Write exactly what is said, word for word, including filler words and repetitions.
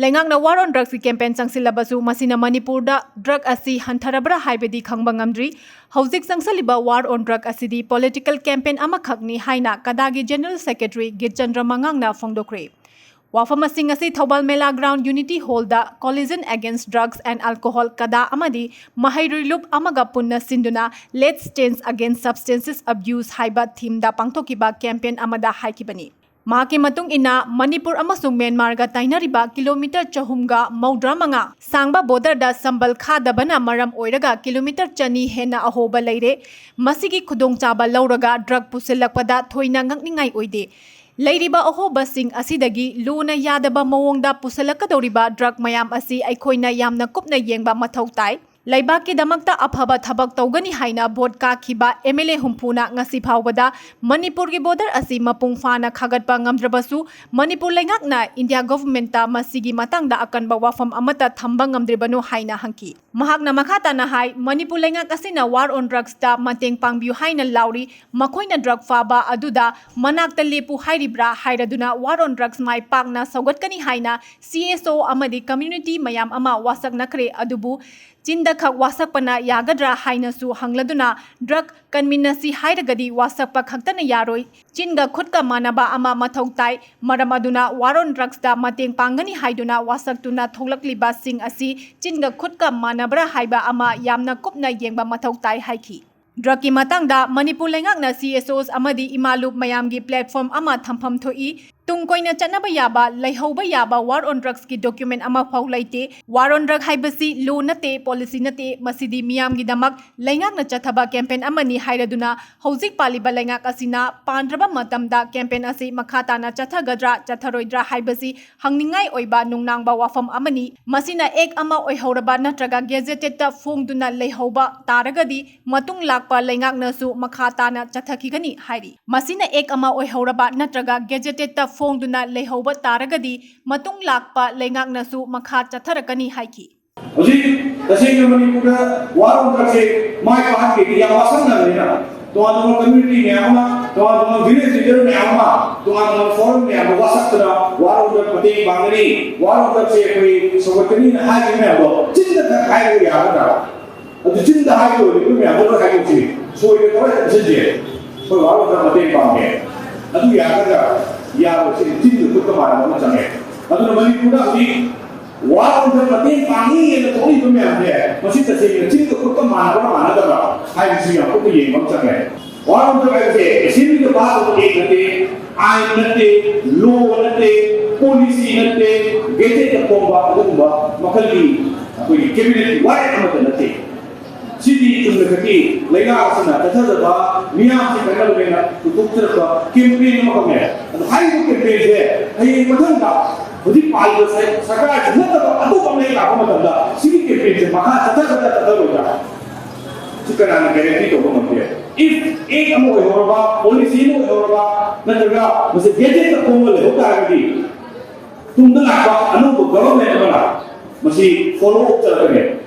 ꯂꯩꯉꯥꯛꯅ War on Drugsꯀꯤ campaign ꯆꯪꯁꯤꯜꯂꯕꯁꯨ ꯃꯁꯤꯅ ꯃꯅꯤꯄꯨꯔꯗ drug ꯑꯁꯤ ꯍꯟꯊꯔꯕ꯭ꯔꯥ ꯍꯥꯏꯕꯗꯤ ꯈꯪꯕ ꯉꯝꯗ꯭ꯔꯤ꯫ ꯍꯧꯖꯤꯛ ꯆꯪꯁꯤꯜꯂꯤꯕ War on Drug ꯑꯁꯤꯗꯤ political campaign ꯑꯃꯈꯛꯅꯤ ꯍꯥꯏꯅ ꯀꯗꯥꯒꯤ General Secretary ꯒꯤꯠꯆꯟꯗ꯭ꯔ ꯃꯉꯥꯡꯅ ꯐꯣꯡꯗꯣꯛꯈ꯭ꯔꯦ꯫ ꯋꯥꯐꯝ ꯑꯁꯤꯡ ꯑꯁꯤ ꯊꯧꯕꯥꯜ ꯃꯦꯂꯥ ground Unity Hallꯗ Coalition Against Drugs and Alcohol, ꯀꯗꯥ ꯑꯃꯗꯤ ꯃꯍꯩꯔꯣꯏ ꯂꯨꯞ ꯑꯃꯒ ꯄꯨꯟꯅ ꯁꯤꯟꯗꯨꯅ Let's Change Against Substances Abuse ꯍꯥꯏꯕ themeꯗ ꯄꯥꯡꯊꯣꯛꯈꯤꯕ campaign ꯑꯃꯗ ꯍꯥꯏꯈꯤꯕꯅꯤ꯫ ꯃꯍꯥꯛꯀꯤ ꯃꯇꯨꯡ ꯏꯟꯅ, ꯃꯅꯤꯄꯨꯔ ꯑꯃꯁꯨꯡ ꯃ꯭ꯌꯥꯟꯃꯥꯔꯒ ꯇꯥꯏꯅꯔꯤꯕ ꯀꯤꯂꯣꯃꯤꯇꯔ ꯆꯍꯨꯝꯒ ꯃꯧꯗ꯭ꯔꯥ ꯃꯉꯥ ꯁꯥꯡꯕ borderꯗ ꯁꯝꯕꯜ ꯈꯥꯗꯕꯅ ꯃꯔꯝ ꯑꯣꯏꯔꯒ ꯀꯤꯂꯣꯃꯤꯇꯔ ꯆꯅꯤ ꯍꯦꯟꯅ ꯑꯍꯣꯕ ꯂꯩꯔꯦ꯫ ꯃꯁꯤꯒꯤ ꯈꯨꯗꯣꯡꯆꯥꯕ ꯂꯧꯔꯒ drug ꯄꯨꯁꯤꯜꯂꯛꯄꯗ ꯊꯣꯏꯅ ꯉꯛꯅꯤꯡꯉꯥꯏ ꯑꯣꯏꯗꯦ꯫ ꯂꯩꯔꯤꯕ ꯑꯍꯣꯕꯁꯤꯡ ꯑꯁꯤꯗꯒꯤ ꯂꯨꯅ ꯌꯥꯗꯕ ꯃꯑꯣꯡꯗ ꯄꯨꯁꯤꯜꯂꯛꯀꯗꯧꯔꯤꯕ drug ꯃꯌꯥꯝ ꯑꯁꯤ ꯑꯩꯈꯣꯏꯅ ꯌꯥꯝꯅ ꯀꯨꯞꯅ ꯌꯦꯡꯕ ꯃꯊꯧ ꯇꯥꯏ꯫ ꯂꯩꯕꯥꯛꯀꯤꯗꯃꯛꯇ ꯑꯐꯕ ꯊꯕꯛ ꯇꯧꯒꯅꯤ ꯍꯥꯏꯅ vote ꯀꯥꯈꯤꯕ MLA ꯍꯨꯝꯐꯨꯅ ꯉꯁꯤ ꯐꯥꯎꯕꯗ ꯃꯅꯤꯄꯨꯔꯒꯤ border ꯑꯁꯤ ꯃꯄꯨꯡ ꯐꯥꯅ ꯈꯥꯒꯠꯄ ꯉꯝꯗ꯭ꯔꯕꯁꯨ, ꯃꯅꯤꯄꯨꯔ ꯂꯩꯉꯥꯛꯅ India governmentꯇ ꯃꯁꯤꯒꯤ ꯃꯇꯥꯡꯗ ꯑꯀꯟꯕ ꯋꯥꯐꯝ ꯑꯃꯠꯇ ꯊꯝꯕ ꯉꯝꯗ꯭ꯔꯤꯕꯅꯣ ꯍꯥꯏꯅ ꯍꯪꯈꯤ꯫ ꯃꯍꯥꯛꯅ ꯃꯈꯥ ꯇꯥꯅ ꯍꯥꯏ, ꯃꯅꯤꯄꯨꯔ ꯂꯩꯉꯥꯛ ꯑꯁꯤꯅ War on Drugsꯇ ꯃꯇꯦꯡ ꯄꯥꯡꯕꯤꯌꯨ ꯍꯥꯏꯅ ꯂꯥꯎꯔꯤ, ꯃꯈꯣꯏꯅ drug ꯐꯥꯕ ꯑꯗꯨꯗ ꯃꯅꯥꯛꯇ ꯂꯦꯞꯄꯨ ꯍꯥꯏꯔꯤꯕ꯭ꯔꯥ ꯍꯥꯏꯔꯗꯨꯅ War on Drugs ꯃꯥꯏ ꯄꯥꯛꯅ ꯁꯧꯒꯠꯀꯅꯤ ꯍꯥꯏꯅ CSO ꯑꯃꯗꯤ community ꯃꯌꯥꯝ ꯑꯃ ꯋꯥꯁꯛꯅꯈ꯭ꯔꯦ꯫ ꯑꯗꯨꯕꯨ ꯆꯤꯟꯗ ꯈꯛ ꯋꯥꯁꯛꯄꯅ ꯌꯥꯒꯗ꯭ꯔꯥ ꯍꯥꯏꯅꯁꯨ ꯍꯪꯂꯗꯨꯅ, drug ꯀꯟꯃꯤꯟꯅꯁꯤ ꯍꯥꯏꯔꯒꯗꯤ ꯋꯥꯁꯛꯄ ꯈꯛꯇꯅ ꯌꯥꯔꯣꯏ, ꯆꯤꯟꯒ ꯈꯨꯠꯀ ꯃꯥꯟꯅꯕ ꯑꯃ ꯃꯊꯧ ꯇꯥꯏ꯫ ꯃꯔꯝ ꯑꯗꯨꯅ War on Drugsꯇ ꯃꯇꯦꯡ ꯄꯥꯡꯒꯅꯤ ꯍꯥꯏꯗꯨꯅ ꯋꯥꯁꯛꯇꯨꯅ ꯊꯣꯛꯂꯛꯂꯤꯕꯁꯤꯡ ꯑꯁꯤ ꯆꯤꯟꯒ ꯈꯨꯠꯀ ꯃꯥꯟꯅꯕ꯭ꯔꯥ ꯍꯥꯏꯕ ꯑꯃ ꯌꯥꯝꯅ ꯀꯨꯞꯅ ꯌꯦꯡꯕ ꯃꯊꯧ ꯇꯥꯏ ꯍꯥꯏꯈꯤ꯫ Drugꯀꯤ ꯃꯇꯥꯡꯗ ꯃꯅꯤꯄꯨꯔ ꯂꯩꯉꯥꯛꯅ CSOs ꯑꯃꯗꯤ ꯏꯃꯥꯂꯨꯞ ꯃꯌꯥꯝꯒꯤ platform ꯑꯃ ꯊꯝꯐꯝ ꯊꯣꯛꯏ꯫ ꯇꯨꯡ ꯀꯣꯏꯅ ꯆꯠꯅꯕ ꯌꯥꯕ, ꯂꯩꯍꯧꯕ ꯌꯥꯕ War on Drugsꯀꯤ document ꯑꯃꯐꯥꯎ ꯂꯩꯇꯦ꯫ War on Drug ꯍꯥꯏꯕꯁꯤ law ꯅꯠꯇꯦ, policy ꯅꯠꯇꯦ, ꯃꯁꯤꯗꯤ ꯃꯤꯌꯥꯝꯒꯤꯗꯃꯛ ꯂꯩꯉꯥꯛꯅ ꯆꯠꯊꯕ campaign ꯑꯃꯅꯤ ꯍꯥꯏꯔꯗꯨꯅ ꯍꯧꯖꯤꯛ ꯄꯥꯜꯂꯤꯕ ꯂꯩꯉꯥꯛ ꯑꯁꯤꯅ ꯄꯥꯟꯗ꯭ꯔꯕ ꯃꯇꯝꯗ campaign ꯑꯁꯤ ꯃꯈꯥ ꯇꯥꯅ ꯆꯠꯊꯒꯗ꯭ꯔꯥ ꯆꯠꯊꯔꯣꯏꯗ꯭ꯔꯥ ꯍꯥꯏꯕꯁꯤ ꯍꯪꯅꯤꯡꯉꯥꯏ ꯑꯣꯏꯕ ꯅꯨꯡꯅꯥꯡꯕ ꯋꯥꯐꯝ ꯑꯃꯅꯤ꯫ ꯃꯁꯤꯅ act ꯑꯃ ꯑꯣꯏꯍꯧꯔꯕ ꯅꯠꯇ꯭ꯔꯒ gazetted ꯐꯣꯡꯗꯨꯅ ꯂꯩꯍꯧꯕ ꯇꯥꯔꯒꯗꯤ ꯃꯇꯨꯡ ꯂꯥꯛꯄ ꯂꯩꯉꯥꯛꯅꯁꯨ ꯃꯈꯥ ꯇꯥꯅ ꯆꯠꯊꯈꯤꯒꯅꯤ ꯍꯥꯏꯔꯤ꯫ ꯃꯁꯤꯅ act ꯑꯃ ꯑꯣꯏꯍꯧꯔꯕ ꯅꯠꯇ꯭ꯔꯒ gazetted ꯐꯣꯡꯗꯨꯅ ꯂꯩꯍꯧꯕ ꯇꯥꯔꯒꯗꯤ ꯃꯇꯨꯡ ꯂꯥꯛꯄ ꯂꯩꯉꯥꯛꯅꯁꯨ ꯃꯈꯥ ꯆꯠꯊꯔꯛꯀꯅꯤ ꯍꯥꯏꯈꯤ꯫ ꯍꯧꯖꯤꯛ ꯇꯁꯦꯡꯅ ꯃꯅꯤꯄꯨꯔꯗ War on Drugsꯁꯦ ꯃꯥꯏ ꯄꯥꯛꯍꯟꯒꯦꯗꯤ ꯌꯥꯝ ꯋꯥꯁꯛꯅꯕꯅꯤꯅ ꯇꯣꯉꯥꯟ ꯇꯣꯉꯥꯟꯕ community ꯃꯌꯥꯝ ꯑꯃ ꯇꯣꯉꯥꯟ ꯇꯣꯉꯥꯟꯕ ꯚꯤꯂꯦꯖ ꯂꯤꯗꯔ ꯃꯌꯥꯝ ꯑꯃ, ꯇꯣꯉꯥꯟ ꯇꯣꯉꯥꯟꯕ ꯐꯣꯔꯝ ꯃꯌꯥꯝꯗ ꯋꯥꯁꯛꯇꯅ ꯋꯥꯔꯣꯝꯗ ꯃꯇꯦꯡ ꯄꯥꯡꯒꯅꯤ, ꯋꯥꯔꯣꯝꯗꯁꯦ ꯑꯩꯈꯣꯏ ꯁꯧꯒꯠꯀꯅꯤꯅ ꯍꯥꯏꯔꯤꯕ ꯃꯌꯥꯝꯗꯣ ꯆꯤꯟꯗ ꯈꯛ ꯍꯥꯏꯔꯒ ꯌꯥꯒꯗ꯭ꯔꯥ? ꯑꯗꯨ ꯆꯤꯟꯗ ꯍꯥꯏꯒꯗꯧꯔꯤꯕ ꯃꯌꯥꯝꯗꯣ ꯂꯣꯏ ꯍꯥꯏꯗꯣꯛꯁꯤ꯫ ꯁꯣꯏꯗ ꯇꯧꯔ ꯆꯠꯁꯤꯟꯁꯦ꯫ ꯑꯩꯈꯣꯏ ꯋꯥꯔꯣꯝꯗ ꯃꯇꯦꯡ ꯄꯥꯡꯒꯦ꯫ ꯑꯗꯨ ꯌꯥꯒꯗ꯭ꯔꯥ? ꯌꯥꯔꯣꯏ꯫ ꯁꯤꯗꯤ ꯆꯤꯟꯒ ꯈꯨꯠꯀ ꯃꯥꯟꯅꯕ ꯑꯃ ꯆꯪꯉꯦ꯫ ꯑꯗꯨꯅ ꯃꯅꯤꯄꯨꯔꯗ ꯍꯧꯖꯤꯛ ꯋꯥꯔꯣꯝꯗ ꯃꯇꯦꯡ ꯄꯥꯡꯉꯤ ꯍꯥꯏꯅ ꯊꯣꯛꯂꯤꯕ ꯃꯌꯥꯝꯁꯦ, ꯃꯁꯤ ꯇꯁꯦꯡꯅ ꯆꯤꯟꯒ ꯈꯨꯠꯀ ꯃꯥꯟꯅꯕ꯭ꯔꯥ ꯃꯥꯟꯅꯗꯕ꯭ꯔꯥ ꯍꯥꯏꯕꯁꯤ ꯌꯥꯝ ꯀꯨꯞꯅ ꯌꯦꯡꯕ ꯑꯃ ꯆꯪꯉꯦ꯫ ꯋꯥꯔꯣꯝꯗ ꯍꯥꯏꯕꯁꯦ ꯑꯦꯁꯦꯝꯕ꯭ꯂꯤꯗ ꯄꯥꯁ ꯇꯧꯕ ꯑꯦꯛ ꯅꯠꯇꯦ, ꯑꯥꯏꯟ ꯅꯠꯇꯦ, ꯂꯣ ꯅꯠꯇꯦ, ꯄꯣꯂꯤꯁꯤ ꯅꯠꯇꯦ, ꯒꯦꯖꯦꯠꯇ ꯐꯣꯡꯕ ꯑꯗꯨꯒꯨꯝꯕ ꯃꯈꯜꯒꯤ ꯑꯩꯈꯣꯏꯒꯤ ꯀꯦꯕꯤꯅꯦꯠꯀꯤ ꯋꯥꯔꯦꯞ ꯑꯃꯠꯇ ꯅꯠꯇꯦ꯫ ꯁꯤꯗꯤ ꯆꯨꯝꯅ ꯈꯛꯀꯤ ꯂꯩꯉꯥꯛ ꯑꯁꯤꯅ ꯆꯠꯊꯖꯕ ꯃꯤꯌꯥꯝꯁꯤ ꯀꯟꯅꯕꯅꯦꯅ ꯄꯨꯊꯣꯛꯆꯔꯛꯄ ꯀꯦꯝꯄꯦꯟ ꯑꯃꯈꯛꯅꯦ꯫ ꯑꯗꯣ ꯍꯥꯏꯔꯤꯕ ꯀꯦꯝꯄꯦꯟꯁꯦ ꯍꯌꯦꯡ ꯃꯊꯪꯗ ꯍꯧꯖꯤꯛ ꯄꯥꯜꯂꯤꯕ ꯁꯔ-, ꯁꯔꯀꯥꯔꯁꯤ ꯅꯠꯇꯕ ꯑꯇꯣꯞꯄ ꯑꯃ ꯍꯦꯛ ꯂꯥꯛꯄ ꯃꯇꯝꯗ ꯁꯤꯒꯤ ꯀꯦꯝꯄꯦꯟꯁꯦ ꯃꯈꯥ ꯆꯠꯊꯒꯗ꯭ꯔꯥ ꯆꯠꯊꯔꯣꯏꯗ꯭ꯔꯥ? ꯁꯤ ꯀꯅꯥꯅ ꯒꯦꯔꯦꯟꯇꯤ ꯇꯧꯕ ꯉꯝꯒꯦ? ꯏꯐ ꯑꯦꯛ ꯑꯃ ꯑꯣꯏꯍꯧꯔꯕ, ꯄꯣꯂꯤꯁꯤ ꯑꯃ ꯑꯣꯏꯍꯧꯔꯕ, ꯅꯠꯇ꯭ꯔꯒ ꯃꯁꯤ ꯒꯦꯖꯦꯠꯇ ꯐꯣꯡꯕ ꯂꯩꯍꯧ ꯇꯥꯔꯒꯗꯤ ꯇꯨꯡꯗ ꯂꯥꯛꯄ ꯑꯅꯧꯕ ꯒꯚꯔꯟꯃꯦꯟ ꯑꯃꯅ ꯃꯁꯤ ꯐꯣꯂꯣ ꯑꯞ ꯇꯧꯔꯛꯀꯅꯤ꯫